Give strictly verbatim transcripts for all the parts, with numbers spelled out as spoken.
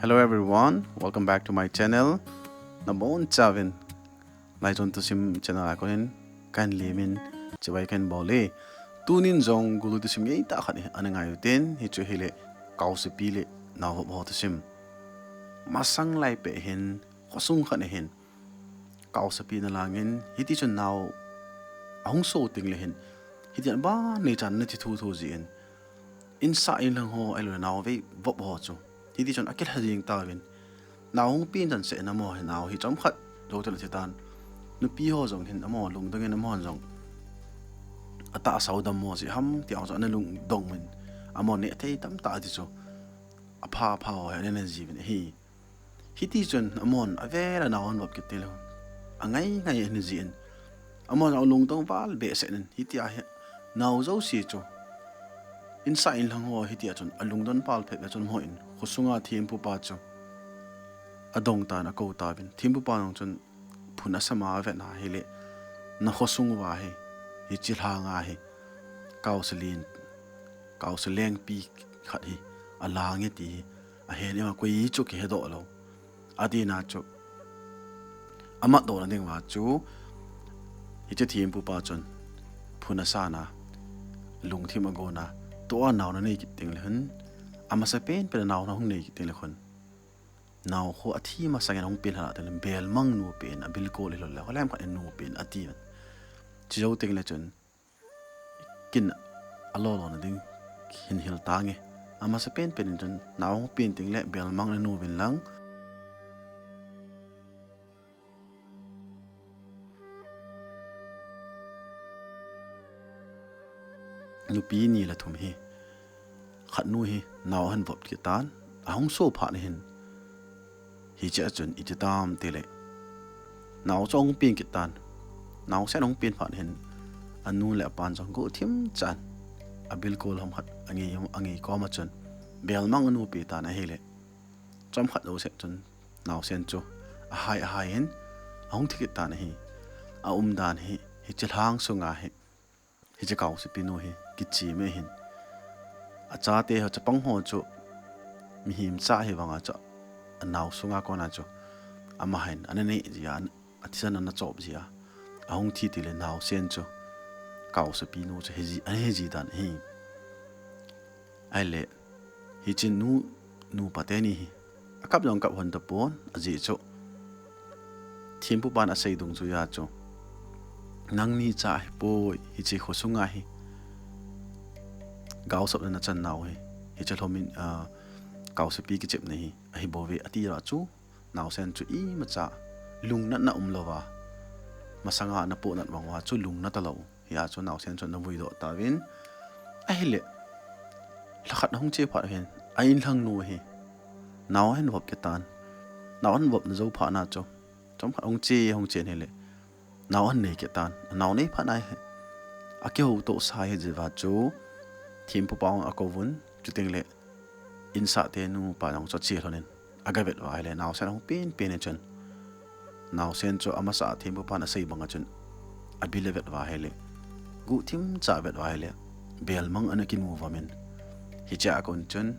Hello everyone, welcome back to my channel. Nabonchauvin Laichon Thusim channel a konin kahin lemin chibai kahin bole. Tunin jong gulu thusim ngeitah khat ana ngai utin, hichu hile Kaosapi le naovop ho thusim. Masang lai pet hin khosung khat ahin Kaosapi ana langin, hitichun nao ahung so tengle hin, hitichun abang neichan ana thi thuthu jin, insah inlhang ho ahiloule naovop ho chu hitichun akilha jeng tauvin, nao hung pen chan seh in amaho hin nao hi chomkhat jou chun athi tan. Nupi ho jong hin amaho lungdongin amaho jong atahsa u dammo jeh ham ti jong ana lungdong in, amaho nehthei tamtah ti chu apha apha ho hi ana ne jiuvin ahi. Hitichun amahon avel a nao ahin vop kit tengle, angai ngai ahin jin, amahon alungdong val behseh in, hitia hi nao jouse chu insah inlhang ho hitia chun alungdon pal phet phet chun amaho in khosunga thempupa chu adong tan akou tauvin, thempupa jong chun phun asama avetna hile, na khosung uva hi, hiche lhanga hi Kaosa len, Kaosa lengpi khat hi alange ti hi ahen, ima koi chu kihedoh lou, atina chu amatdohna dinguva chu hiche thempupa chun phun asana, lungthim agona, tua nao nanei kit tengle khun, amasapen pen a nao nahung nei kit tengle khun, nao khu athi masangin ahung pen lhah tengle belmang nu pen, abilkol hiloule holem khat in nu pen atiuvin. Chujou tengle chun kin alolona ding hin hil tange. Amasapen pen in chun nao hung pen tengle belmang nanu uvin lang, nupi ni le thum hi, khatnu hi nao ahin vop kit tan, ahung so phat in hin, hichea chun iti tam tile, nao chu ahung pen kit tan. Naosen ahung pen phat in hin, anu le apan jong guhthim chan abilkol ham khat angei, angei koma chun belmang anu pe tan ahile, chomkhat jouse chun naosen chu ahai ahai in ahung thi kit tan ahi. Aumdan hi, hiche lhang sunga hi, hiche Kaosapinu hi kichim ahin, achate ho, chapang ho chu mihem cha hivanga chu anao sunga kona chu amahin ana nei jia, athisan ana chop jia, ahung thi tile naosen chu Kaosapinu chu hiji, ana hiji tan ahi. Ahile, hiche nu, nupa teni hi akap jong kap lhon tapon, ajeh chu thempupan asei dungjuiya chu, nangni cha ahipoi, hiche khosunga hi gaosapna nachan nau hi, hiche lhomin, ah, Kaosapi kichepna hi ahibouve atiuva chu, naosen chu imacha lungnatna umlouva, masanga ana pohnat bang uva chu lungnat talou. Hia chu naosen chu ana vuidoh tauvin. Ahile, lhakhat ahung che phat hin, a inlhangnu hi nao ahin vop kit tan. Nao ahin vopna jou phatna chu, chomkhat ahung che, ahung che in hile, nao ahin nei kit tan. Nao nei phatna hi akihoutoh sa hijeh uva chu, thempupa jong akouvun, chutengle insahte nupa jong chu ache lhonin, agavet uva ahile, naosen ahung pen pen in chun, naosen chu amasa a thempupan asei banga chun abil avet uva ahile, guhthim cha avet uva ahile, belmang ana kinu uva min. Hichea kon chun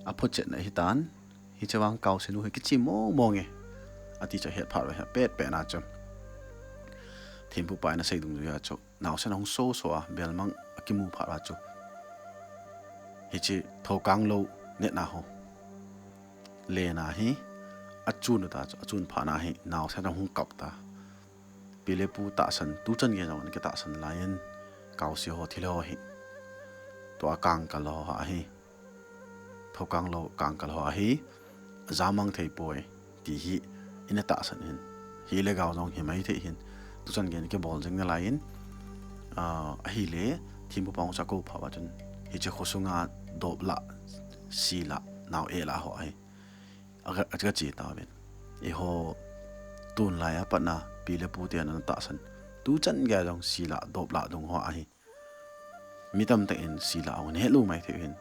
aphotchetna ahitan, hiche vang Kaosanu hi kichim mong monge, ati chu ahet phat uva ahia petpetna chu, thempupa in asei dungjuiya chu, naosen ahung soso a, belmang akimu phat uva chu, hiche thokang lou netna ho lena hi achun uta chu, achun phatna hi naosen ahung kap ta. Pi le pu tahsan, tuchan gei jong ana kitahsan laiyin, Kaose ho thilha ho hi, tua kangkal ho ahi, thokang lou kangkal ho ahi, ajamang theipoi, ti hi ina tahsan in, hi le gao jong hi maithei hin, tuchan gei ana kibol jing nalaiyin, ah, ahile, thempupa chu akou phat uva chun, hiche khosunga doplah, silah, nao ehlah ho ahi, aga, aga che tauvin. Eiho tunlai a patna pi le pu ten ana tahsan, tuchan gei jong silah doplah dung ho ahi. Mi tamtah in silah ahung hetlou maithei hin,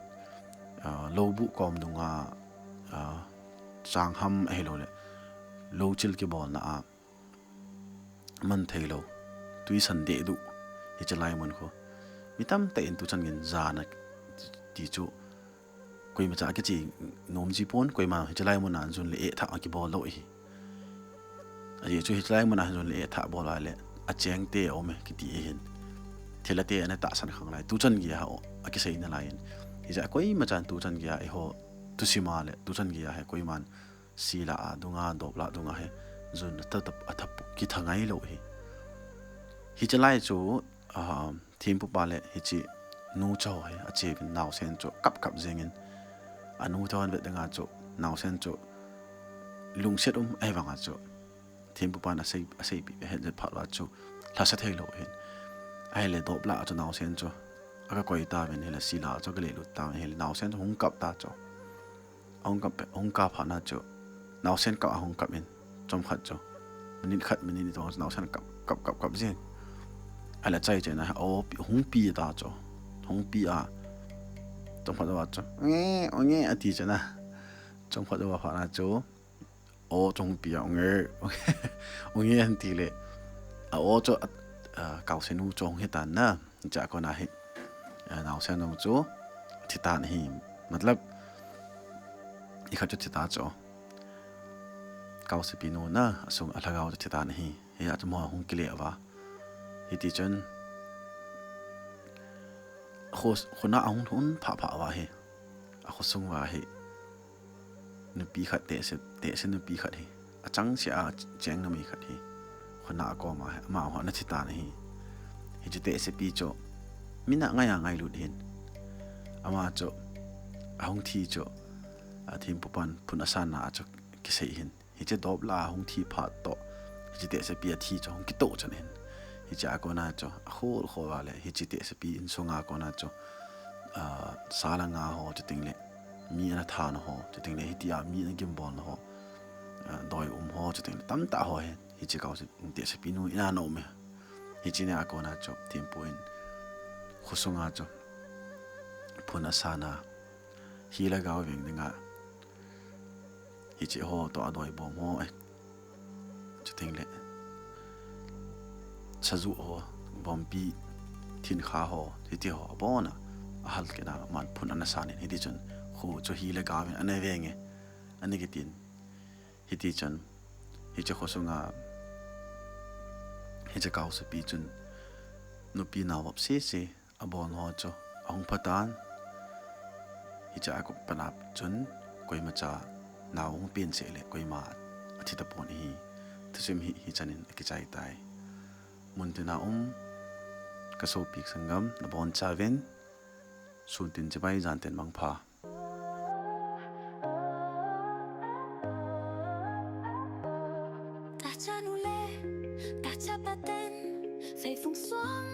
ah, loubuh kom dunga, ah, changham ahiloule louchil kibolna a man theilou, twisan dehduh, hiche laimun khu mi tamtah in tuchan geiyin jana ti chu koimacha akiche nom ji pon, koima hiche lai muna jun le eh thah akibol lou ahi. Ajeh chu hiche lai muna jun le eh thah bol a le acheng te aume kiti ahin. Thilha te ana tahsan khang lai, tuchan geiya akisei nalai in. Hijeh a koimachan tuchan geiya eiho thusim a le tuchan geiya hi koiman sila a dunga, dopla dunga hi jun atha, atha, atha kithang ngai lou ahi. Hiche lai chu, ah, thempupa le hiche nu cho hi ache uvin, naosen chu kap kap jeng in. Anu thon vet dinga chu naosen chu lungset um ahi vanga chu thempupan asei, aseipeh ahet jep phat uva chu lhasa thei lou ahin. Ahile dopla a chu naosen chu aga koi tauvin, hile sila a chu aga lelut tauvin, hile naosen chu hung kap ta chu. Ahung kap, hung kap phat na chu naosen kap ahung kap in, chomkhat chu, minute khat, minute ni tong chu naosen kap, kap, kap, kap jeng. Ahile chai chai na, o, pi, hung pi ta chu, hung pi a, chomkhat uva chu, "Nge, o nge," ati chai na. Chomkhat uva phat na chu, o chu hung pi a, "O nge, o nge," anti le. A o chu, a, a, kausenu chu hung hi tan na. Hichea kona hi, a, naosen nu chu thi tan ahi. Matlab, ikhat chu thi ta chu. Kausepi nu na, asung a lhagao chu thi tan ahi. Hia chu mo hung kile uva. Hiti chun, kho, khona ahung lhun pha pha uva hi. Akhosung uva hi nupi khat tehse, tehse nupi khat hi, achangseh a cheng numei khat hi, khona akoma hi, ama ho ana thi tan ahi. Hiche tehsepi chu, mina ngai a ngailut ahin. Ama chu, ahung thi chu, a thempupan phun asan na a chu kisei ahin. Hiche dopla ahung thi phat toh, hiche tehsepi athi chu hung kitoh chan ahin. Hichea kona chu, akhol khol uva le, hiche tehsepi insunga kona chu, a, sa le nga ho, chuteng le mi ana tha na ho, chuteng le hitia mi ana gimbol na ho, a, doi um ho, chuteng le tamtah ho hi, hiche kause, tehsepi nu in ana um e. Hiche nia kona chu, thempu in, khosunga chu, phun asan a, hi le gao veng dinga, hiche ho toh adoi bom ho, eh, chuteng le, sajuh ho, bompi, thinkha ho, hiti ho, abon a, ahal kit a, aman phun ana san in, hiti chun, kho chu hi le gao vin, ana veng e, ana kitin, hiti chun, hiche khosunga, hiche kausepi chun, nupi nao vop sese, abon ho chu ahung pha tan. Hichea kon panap chun koimacha nao hung pen seh le koima athi tapon ahi. Thusim hi, hichan in akichai tai. Muntina um, ka sopi ka sanggam, nabonchauvin, sun tin chibai, jan tin mangpha. Tahcha nu le, tahcha pa ten, feifung suang